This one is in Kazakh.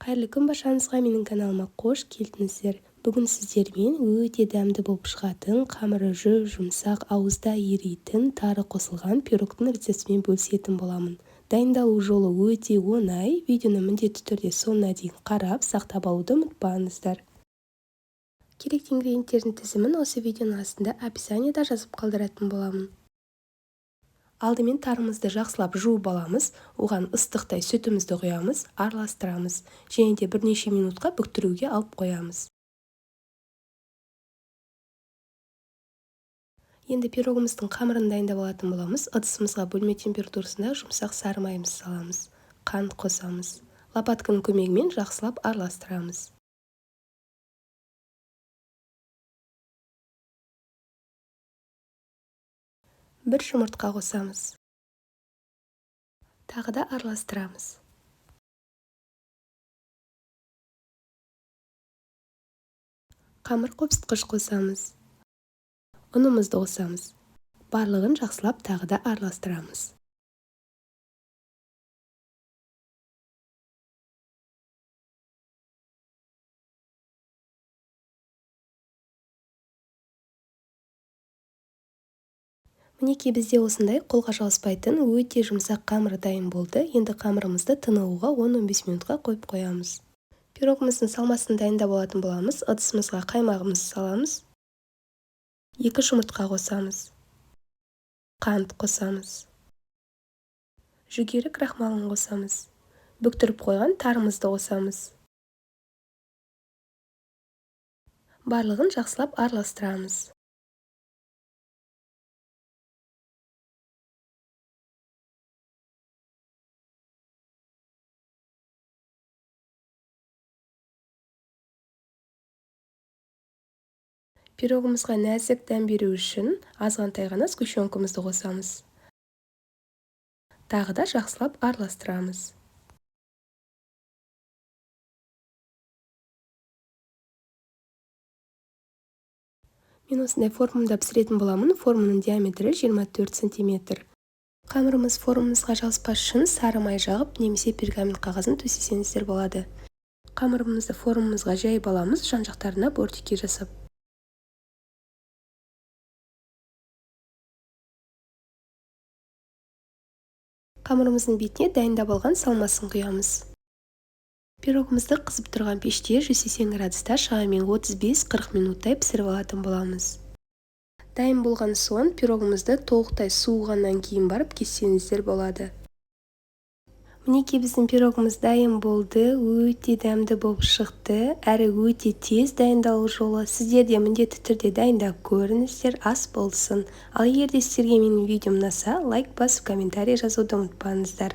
Қайырлы күн баршаңызға, менің каналыма қош келдіңіздер. Бүгін сіздермен өте дәмді болып шығатын, қамыры жұп-жұмсақ, ауызда еритін, тары қосылған пирогтың рецептімен бөлісетін боламын. Дайындалу жолы өте оңай, видеоны міндетті түрде соңына дейін қарап, сақтап алуды ұмытпаңыздар. Керекті ингредиенттердің тізімін осы видеоның астында описаниеда жазып қалдыратын боламын. Алдымен тарымызды жақсылап жуып аламыз, оған ыстықтай сүтімізді құямыз, араластырамыз және де бірнеше минутқа бүктіруге алып қоямыз. Енді пирогымыздың қамырын дайындап алатын боламыз. Ыдысымызға бөлме температурасында жұмсақ сары майымызды саламыз, қант қосамыз. Лопатканың көмегімен жақсылап араластырамыз. Бір жұмыртқа қосамыз. Тағы да араластырамыз. Қамыр қопсытқыш қосамыз. Ұнымызды қосамыз. Барлығын жақсылап тағы да араластырамыз. Мінекей бізде осындай қолға жабыспайтын өте жұмсақ қамыр дайын болды. Енді қамырымызды тынығуға 10-15 минутқа қойып қоямыз. Пирогымыздың салмасын дайындап алатын боламыз. Ыдысымызға қаймағымызды саламыз. 2 жұмыртқа қосамыз. Қант қосамыз. Жүгері крахмалын қосамыз. Бүктіріп қойған тарымызды қосамыз. Барлығын жақсылап араластырамыз. Пирогымызға нәзік дәм беру үшін азғантай ғана сгущенкамызды қосамыз. Тағы да жақсылап араластырамыз. Мен осындай формамда пісіретін боламын. Форманың диаметрі 24 сантиметр. Қамырымыз формамызға жабыспас үшін сары май жағып немесе пергамент қағазын төсесеңіздер болады. Қамырымызды формамызға жайып аламыз, жан-жақтарына бортики жасап. Қамырымыздың бетіне дайындап алған салмасын құямыз. Пирогымызды қызып тұрған пеште 180 градуста шамамен 35-40 минуттай пісіріп алатын боламыз. Дайын болған соң пирогымызды толықтай суығаннан кейін барып кессеңіздер болады. Мінекей біздің пирогымыз дайын болды, өте дәмді болып шықты, әрі өте тез дайындалу жолы. Сіздер де міндетті түрде дайындап көріңіздер, ас болсын. Ал егер де сіздерге менің видеом ұнаса, лайк басып, комментарий жазуды ұмытпаңыздар.